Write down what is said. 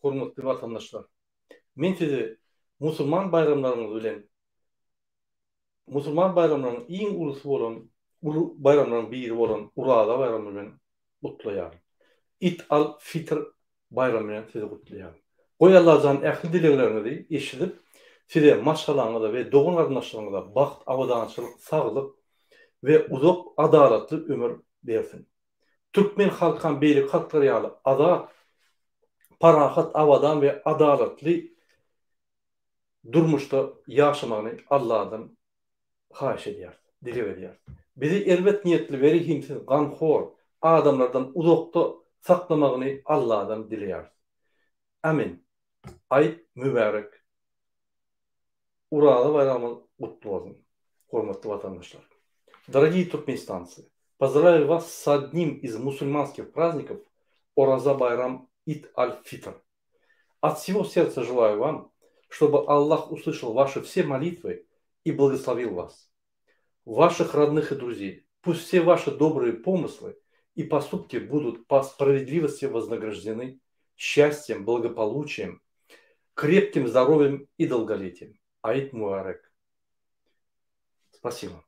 Hormatly watandaşlar! Men sizi musulman baýramlaryňyz bilen musulman baýramlarynyň iň ulusy bolan, uly baýramlaryň biri bolan Uraza baýramy bilen gutlaýaryn. It al-Fitr baýramy bilen sizi gutlaýaryn. Goý Allajan ähli dilegleriňizi eşidip, size, maşgalaňyza we dogan-garyndaşlaryňyza bagt, abadançylyk, saglyk we uzak, adalatly ömür bersin. Türkmen halkam beýleki halklar ýaly azat, parahat, abadan we adalatly durmuşda ýaşamagyny Alladan haýyş edýäris, dileg edýäris. Bizi erbet niýetli we rehimsiz, ganhor adamlardan uzakda saklamagyny Alladan dileýäris. Amin. Aýt mübärek. Uraza baýramyňyz gutly bolsun, hormatly watandaşlar! Дорогие туркменистанцы, поздравляю вас с одним из мусульманских праздников Ораза Байрам Ид Аль-Фитр. От всего сердца желаю вам, чтобы Аллах услышал ваши все молитвы и благословил вас, ваших родных и друзей. Пусть все ваши добрые помыслы и поступки будут по справедливости вознаграждены счастьем, благополучием, крепким здоровьем и долголетием. Аид Муарек. Спасибо.